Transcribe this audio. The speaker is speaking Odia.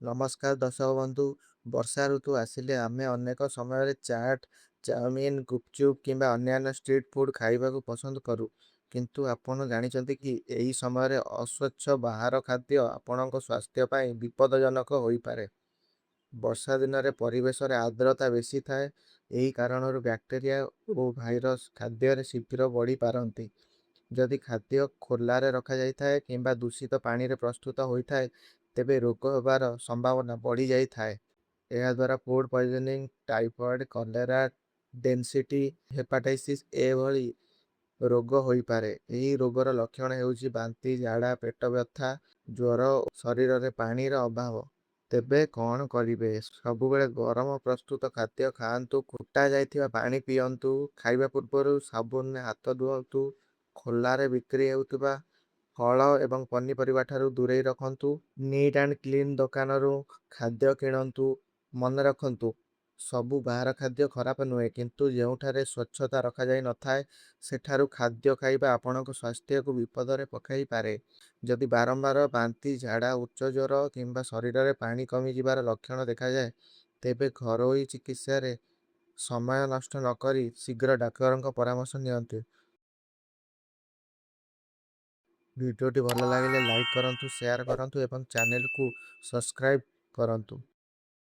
ନମସ୍କାର ଦର୍ଶକ ବନ୍ଧୁ, ବର୍ଷା ଋତୁ ଆସିଲେ ଆମେ ଅନେକ ସମୟରେ ଚାଟ୍, ଚାଉମିନ, ଗୁପଚୁପ କିମ୍ବା ଅନ୍ୟାନ୍ୟ ଷ୍ଟ୍ରିଟ୍ ଫୁଡ୍ ଖାଇବାକୁ ପସନ୍ଦ କରୁ। କିନ୍ତୁ ଆପଣ ଜାଣିଛନ୍ତି କି, ଏହି ସମୟରେ ଅସ୍ୱଚ୍ଛ ବାହାର ଖାଦ୍ୟ ଆପଣଙ୍କ ସ୍ୱାସ୍ଥ୍ୟ ପାଇଁ ବିପଦଜନକ ହୋଇପାରେ? ବର୍ଷା ଦିନରେ ପରିବେଶରେ ଆର୍ଦ୍ରତା ବେଶୀ ଥାଏ। ଏହି କାରଣରୁ ବ୍ୟାକ୍ଟେରିଆ ଓ ଭାଇରସ ଖାଦ୍ୟରେ ଶୀଘ୍ର ବଢ଼ିପାରନ୍ତି। ଯଦି ଖାଦ୍ୟ ଖୋଲାରେ ରଖାଯାଇଥାଏ କିମ୍ବା ଦୂଷିତ ପାଣିରେ ପ୍ରସ୍ତୁତ ହୋଇଥାଏ, ତେବେ ରୋଗ ହେବାର ସମ୍ଭାବନା ବଢ଼ିଯାଇଥାଏ। ଏହାଦ୍ୱାରା food poisoning, typhoid, cholera, dysentery, hepatitis A ଭଳି ରୋଗ ହୋଇପାରେ। ଏହି ରୋଗର ଲକ୍ଷଣ ହେଉଛି ବାନ୍ତି, ଝାଡ଼ା, ପେଟ ବ୍ୟଥା, ଜ୍ୱର, ଶରୀରରେ ପାଣିର ଅଭାବ। ତେବେ କ'ଣ କରିବେ? ସବୁବେଳେ ଗରମ ପ୍ରସ୍ତୁତ ଖାଦ୍ୟ ଖାଆନ୍ତୁ, ଫୁଟା ଯାଇଥିବା ପାଣି ପିଅନ୍ତୁ, ଖାଇବା ପୂର୍ବରୁ ସାବୁନରେ ହାତ ଧୁଅନ୍ତୁ, ଖୋଲାରେ ବିକ୍ରି ହେଉଥିବା ଫଳ ଏବଂ ପନିପରିବା ଠାରୁ ଦୂରେଇ ରଖନ୍ତୁ, ନିଟ୍ ଆଣ୍ଡ କ୍ଲିନ୍ ଦୋକାନରୁ ଖାଦ୍ୟ କିଣନ୍ତୁ। ମନେ ରଖନ୍ତୁ, ସବୁ ବାହାର ଖାଦ୍ୟ ଖରାପ ନୁହେଁ, କିନ୍ତୁ ଯେଉଁଠାରେ ସ୍ୱଚ୍ଛତା ରଖାଯାଇ ନଥାଏ, ସେଠାରୁ ଖାଦ୍ୟ ଖାଇବା ଆପଣଙ୍କ ସ୍ୱାସ୍ଥ୍ୟକୁ ବିପଦରେ ପକାଇପାରେ। ଯଦି ବାରମ୍ବାର ବାନ୍ତି, ଝାଡ଼ା, ଉଚ୍ଚ ଜ୍ୱର କିମ୍ବା ଶରୀରରେ ପାଣି କମିଯିବାର ଲକ୍ଷଣ ଦେଖାଯାଏ, ତେବେ ଘରୋଇ ଚିକିତ୍ସାରେ ସମୟ ନଷ୍ଟ ନକରି ଶୀଘ୍ର ଡାକ୍ତରଙ୍କ ପରାମର୍ଶ ନିଅନ୍ତୁ। ଭିଡ଼ିଓଟି ଭଲ ଲାଗିଲେ ଲାଇକ୍ କରନ୍ତୁ, ସେୟାର କରନ୍ତୁ ଏବଂ ଚ୍ୟାନେଲକୁ ସବସ୍କ୍ରାଇବ୍ କରନ୍ତୁ।